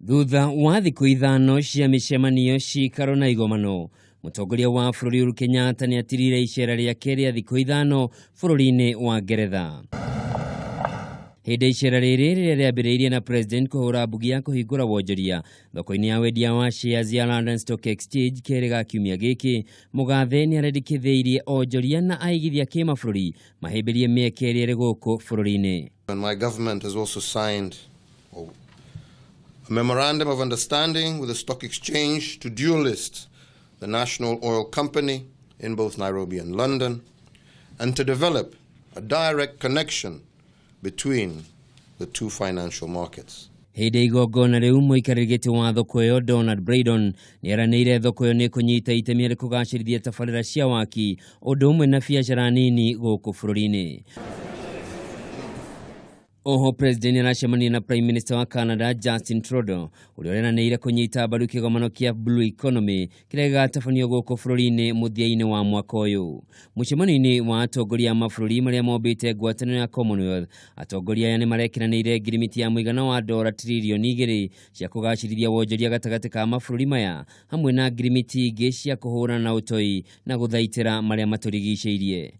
Thutha wa thikũ 5 cia mĩcemanio, cikaro na igomano, mũtongoria wa bũrũri Uhuru Kenyatta nĩ atirire icera rĩake rĩa thikũ 5 bũrũri-inĩ wa Ngeretha. Hĩndĩ icera rĩrĩ rĩrĩa rĩambĩrĩirie na president kũhũra mbugi ya kũhingũra wonjoria thoko-inĩ ya wendia wa shares ya London Stock Exchange kerĩ ga kiumia gĩkĩ, mũgathe nĩ arendekithĩirie onjoria na aigithia kĩmabũrũri mahĩmbĩrie mĩeke ĩrĩa ĩrĩ gũkũ bũrũri-inĩ. And my government has also signed a memorandum of understanding with the stock exchange to dual list the National Oil Company in both Nairobi and London, and to develop a direct connection between the two financial markets. Hĩndĩ ya igongona rĩu, mũikarĩri gĩtĩ wa thoko ĩyo Donald Brydon nĩ eranĩire thoko ĩyo nĩ kũnyita itemi harĩ kũgacĩrithia tabarĩra cia waki ũndũ ũmwe na biacara nini gũkũ bũrũri-inĩ. Oho president aracemania na Prime Minister wa Canada Justin Trudeau, ũrĩa ũreranĩire kũnyita mbaru kĩgomano kĩa Blue Economy kĩrĩa gĩgatabanio gũkũ bũrũri-inĩ mũthia-inĩ wa mwaka ũyũ. Mũcemanio-inĩ wa atongoria a mabũrũri marĩa mombĩte ngwatanĩro ya Commonwealth, atongoria aya nĩ marekeranĩire ngirimiti ya mũigana wa dora 2 trillion cia kũgacĩrithia wonjoria gatagatĩ ka mabũrũri maya, hamwe na ngirimiti ingĩ cia kũhũrana na ũtoi na gũthaitĩra marĩa matũrigicĩirie.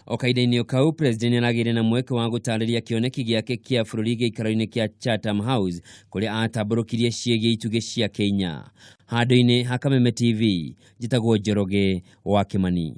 O kahinda-inĩ kau, president nĩaragĩire na mweke wa gũtarĩria kĩoneki gĩake kĩa bũrũri gĩikaro-inĩ kĩa Chatham House, kũrĩa atambũrũkirie ciĩgiĩ itugĩ cia Kenya. Handũ-inĩ ha Kameme TV, njĩtagwo Njoroge wa Kĩmani.